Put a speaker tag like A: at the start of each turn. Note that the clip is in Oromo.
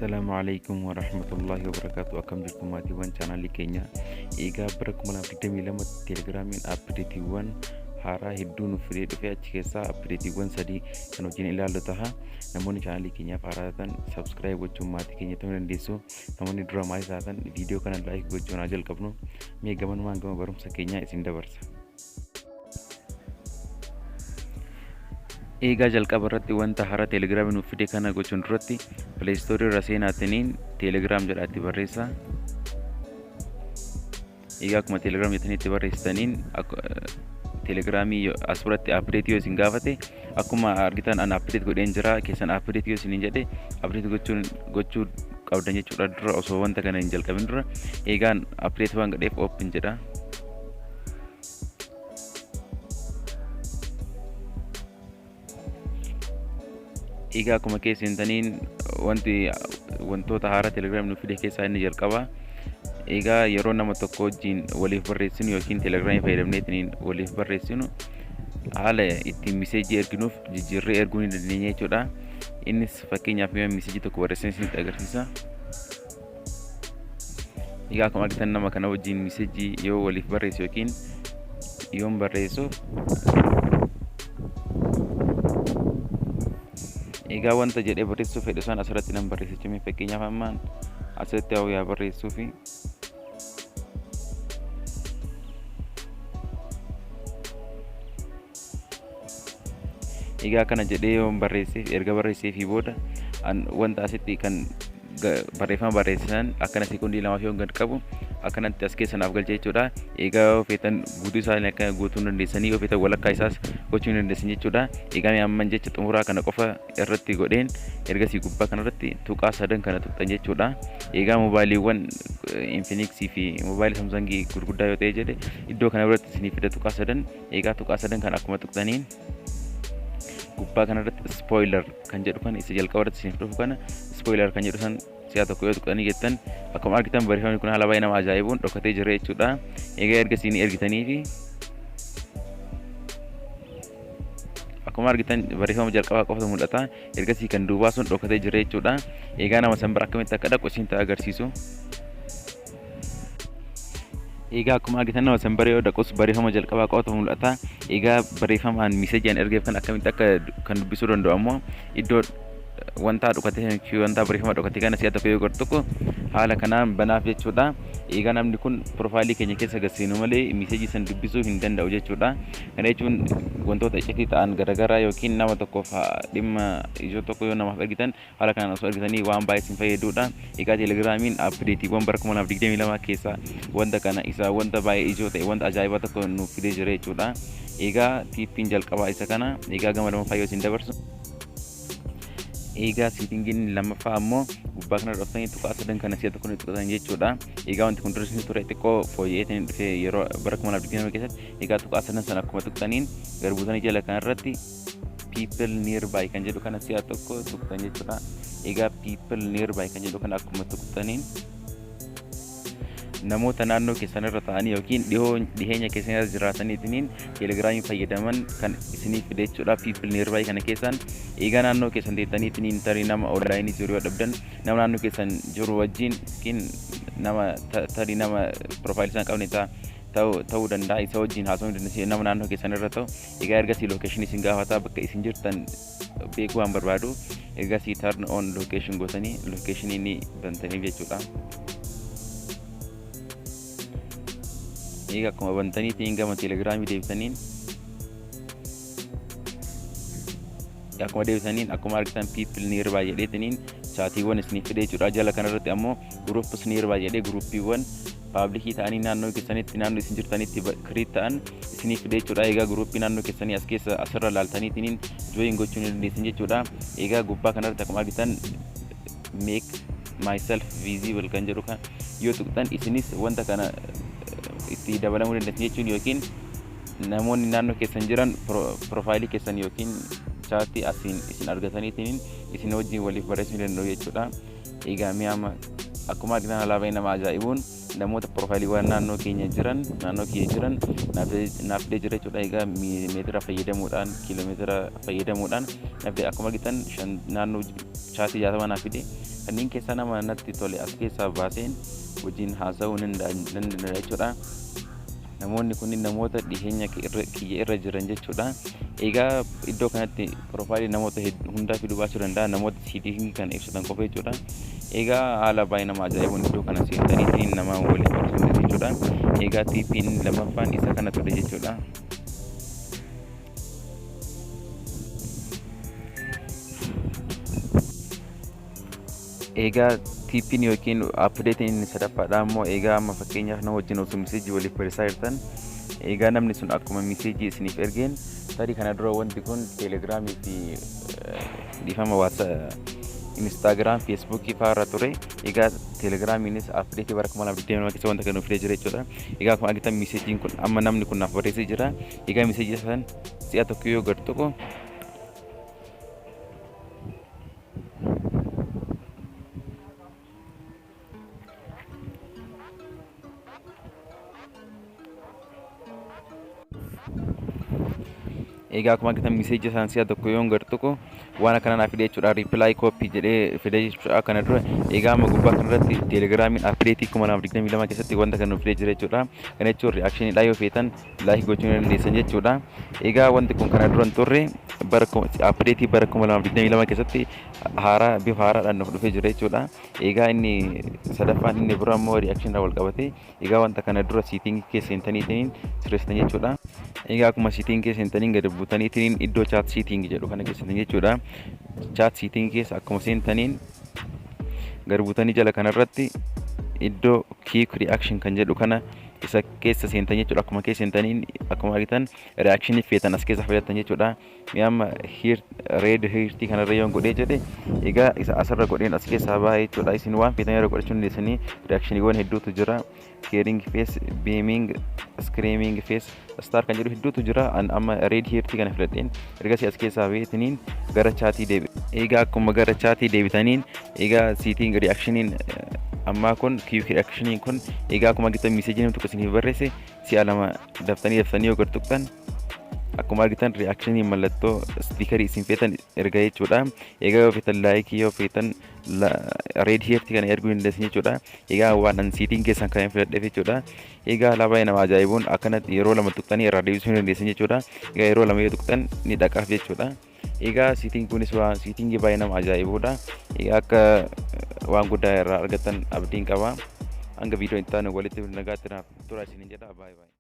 A: Assalaamu alaikum warahmatullahi wabarakaatu. Akkam jirtu maatiiwwan chaanaalii keenya? Egaa bara 2022 Telegiraamiin appdeetiiwwan haaraa hedduu nuuf fidee dhufe. Achi keessaa appdeetiiwwan sadii kan wajjin ilaallu taha. Namoonni chaanaalii keenyaaf haaraa taatan subscribe gochuun maatii keenya ta'uu dandeessu. Namoonni dura maatii taatan viidiyoo kana like gochuun haa jalqabnu. Mee gamanumaan gama barumsa keenyaa isin dabarsa. Eegaa jalqaba irratti wanta haaraa Telegiraamii nuuf fide kana gochuun duratti Play Store irra seenaatiniin Telegram jedhaa itti barreessa. Egaa akkuma Telegram jettanii itti barreessitaniin Telegiraamii as biratti update yoo isin gaafate, akkuma argitan an update godheen jira. Keessan update yoo isiniin jedhe update gochuun gochuu qabdan jechuudha dura, osoo wanta kana hin jalqabin dura. Eegaan update waan godheef open jedha. Egaa akkuma keessa seentaniin wanti wantoota haaraa Telegram nuuf fide keessaa inni jalqaba. Egaa yeroo nama tokko wajjin waliif barreessinu yookiin Telegramii fayyadamneetiin waliif barreessinu, haala ittiin miseejii erginuuf jijjiirree erguu ni dandeenya jechuudha. Innis fakkeenyaaf yoo miseejii tokko barreessine isinitti agarsiisa. Egaa akkuma argitan nama kana wajjin miseejii yoo waliif barreessu yookiin yoon barreessu, egaa wanta jedhee barreessuu fedhu san asirratti nan barreessa jechuun, fakkeenyaaf ammaan asirratti haa yaa barreessuu fi egaa akkana jedhee yoon barreesseef, erga barreesseefii booda wanta asitti kan barreeffama barreessan akkana sekoondii 2 yoon gad qabu akkanatti as keessa naaf galcha jechuudha. Egaa yoo feetan guutuu isaa akka guutuu hin dandeessanii, yoo feetan walakkaa isaas gochuu hin dandeessan jechuudha. Egaa mee amman jecha xumuraa kana qofa irratti godheen ergasii gubbaa kanarratti tuqaa sadan kana tuqxan jechuudha. Egaa moobaayiliiwwan Infinix fi moobaayilii Samsungii gurguddaa yoo ta'e jedhe iddoo kana biratti isinii fida tuqaa sadan. Egaa tuqaa sadan kana akkuma tuqxaniin gubbaa kanarratti spoiler kan jedhu kana, isa jalqaba irratti isiniif dhufu kana, spoiler kan jedhu san si'a tokko yoo tuqxanii jettan, akkuma argitan barreeffamni kun haala baay'ee nama ajaa'ibuun dhokatee jira jechuudha. Egaa erga isin ergitanii fi akkuma argitan barreeffama jalqabaa qofatu mul'ata. Ergasii kan duubaa sun dhokatee jira jechuudha. Egaa nama san bira akkamitti akka dhaqu isin agarsiisu. Egaa akkuma argitan nama san bira yoo dhaqus barreeffama jalqabaa qofatu mul'ata. Egaa barreeffamaan miiseejiin ergeef kan akkamitti akka kan dubbisuu danda'u ammoo iddoo wanta dhokatee fi wanta barreeffama dhokatee kana si'a tokko yoo godhu tokko haala kanaan banaaf jechuudha. Egaa namni kun piroofaayilii keenya keessa gad seenu malee miiseejii san dubbisuu hin danda'u jechuudha. Kana jechuun wantoota iccitii ta'an garaagaraa yookiin nama tokkoof dhimma ijoo tokko yoo namaaf ergitan haala kanaan osoo ergitanii waan baay'ee isin fayyadudha. Egaa Telegiraamiin apdeetiiwwan bara 2022 keessa wanta kana isa wanta baay'ee ijoo ta'e, wanta ajaa'ibaa tokko nuuf fidee jira jechuudha. Egaa tiippiin jalqabaa isa kana. Egaa gama lammaffaa yoo isin dabarsu, egaa siitingiin lammaffaa ammoo gubbaa kana dhuftanii tuqaa sadan kana si'a tokko ni tuqatan jechuudha. Egaa wanti kun dursni ture xiqqoo fooyya'eetiin dhufe yeroo bara 2022 keessatti. Egaa tuqaa sadan sana akkuma tuqxaniin garbuutanii jala kanarratti people nearby kan jedhu kana si'a tokko tuqxan jechuudha. Egaa people nearby kan jedhu kana akkuma tuqxaniin namoota naannoo keessan irra ta'anii yookiin dhihoo dhiheenya keessan irra jiraataniitiin Telegiraamii fayyadaman kan isiniif fide jechuudha. People nearby kana keessaan egaa naannoo keessan teettaniitiin tarii nama onlaayinii jiru yoo dhabdan, nama naannoo keessan jiru wajjin yookiin nama tarii nama piroofaayilii isaan qabne ta'uu danda'a, isa wajjin haasa'uu ni dandeessu nama naannoo keessan irra ta'u. Egaa ergasii lookeeshinii isin gaafata, bakka isin jirtan beekuu waan barbaadu. Ergasii turn on location gootanii lookeeshinii ni bantaniif jechuudha. Egaa akkuma bantaniitiin gama Telegiraamii deebitaniin, akkuma deebitaniin akkuma argitan people nearby jedheetiniin chaatiiwwan isiniif fide jechuudha. Jala kanarratti ammoo groups nearby jedhee guruuppiiwwan paablikii ta'anii naannoo keessanitti, naannoo isin jirtanitti create ta'an isiniif fide jechuudha. Egaa guruuppii naannoo keessanii as keessa asirra laaltaniitiin join gochuu ni dandeessan jechuudha. Egaa gubbaa kanarratti akkuma argitan make myself visible kan jedhu kan yoo tuqxan, isinis wanta kana itti dabalamuu dandeessan jechuun, yookiin namoonni naannoo keessan jiran piroofaayilii keessan yookiin chaatii asiin isin argataniitiin isin wajjin waliif barreessuu ni danda'u jechuudha. Egaa mi'a amma akkuma argitan haala baay'ee nama ajaa'ibuun Namoota piroofaayiliiwwan naannoo keenya jiran, naannoo kiyya jiran naaf fidee jira jechuudha. Egaa meetira fayyadamuudhaan, kiiloomeetira fayyadamuudhaan naaf fide. Akkuma argitan naannoo chaatii 60 naaf fide. Kanneen keessaa nama natti tole as keessaa baaseen wajjin haasa'uu nan danda'a jechuudha. Namoonni kunniin namoota dhiheenya kiyya irra jiran jechuudha. Egaa iddoo kanatti piroofaayilii namoota hundaa fiduu baachuu danda'a. Namoota setting kana ibsatan qofa jechuudha. Egaa haala baay'ee nama ajaa'ibuun iddoo kana seentaniitiin nama waliin barsiisan jechuudha. Egaa tiippiin lammaffaan isa kana ture jechuudha. Egaa tiippiin yookiin updateiin inni sadaffaadha immoo, egaa amma fakkeenyaaf nama wajjin osoo message waliif barreessaa jirtan, egaa namni sun akkuma message isiniif ergeen, tarii kana dura wanti kun Telegramii fi, dhiifama, WhatsApp, Instagram, Facebookii fa'aa irra ture. Egaa Telegramiinis update bara 2022 keessa wanta kana fidee jira jechuudha. Egaa akkuma argitan messageiin kun amma namni kun naaf barreessee jira. Egaa message san si'a tokko yoo gad tuqu, egaa akkuma argitan message isaan si'a tokko yoon gad tuqu waan akkana naaf fide jechuudha. Reply copy jedhee fide jechuudha kana dura. Egaa amma gubbaa kanarratti Telegramiin update 2022 keessatti wanta kana nuuf fidee jira jechuudha. Kana jechuun reactioniidha, yoo feetan like gochuu ni dandeessan jechuudha. Egaa wanti kun kana dura hin turre, bara update bara 2022 keessatti haaraa bifa haaraadhaan nuuf dhufee jira jechuudha. Egaa inni sadaffaan inni bira immoo reactioniidhaan wal qabate. Egaa wanta kana dura setting keessa seentaniitiin sirreessitan jechuudha. Egaa akkuma setting keessa seentaniin gadi buutaniitiin iddoo chat setting jedhu kana keessatti jechuudha. Chat setting keessa akkuma seentaniin gadi buutanii jala kanarratti iddoo quick reaction kan jedhu kana isa keessa seentan jechuudha. Akkuma keessa seentaniin akkuma argitan reaction feetan as keessa filattan jechuudha. Mee amma red heartii kanarra yoon godhee jedhe, egaa isa asirra godheen as keessaa baha jechuudha. Isin waan feetan yeroo godhachuu dandeessanii, reactioniiwwan hedduutu jira. Caring face, beaming, screaming face, star kan jedhu hedduutu jira. An amma red heartii kana filadheen ergasii as keessaa baheetiniin gara chatii deebi. Egaa akkuma gara chatii deebitaniin, egaa setting reactioniin ammaa kun, quick reactioniin kun, egaa akkuma argitan message namni tokko isiniif barreesse si'a lama daftanii daftanii yoo gad tuqxan, akkuma argitan reactionii mallattoo stickerii isin feetan erga jechuudha. Egaa yoo feetan like, yoo feetan red heartii kana erguu dandeessan jechuudha. Egaa waan an setting keessan kan filadheef jechuudha. Egaa haala baay'ee nama ajaa'ibuun akkanatti yeroo lama tuqxanii irraa deebisuu ni dandeessan jechuudha. Egaa yeroo lama yoo tuqxan ni dhaqaaf jechuudha. Egaa setting kunis waan settingii baay'ee nama ajaa'ibudha. Egaa akka waan guddaa irraa argattan abdiin qaba. Hanga viidiyoo itti aanu walitti nagaatti naaf tura isiniin jedha. Baay'ee baay'ee.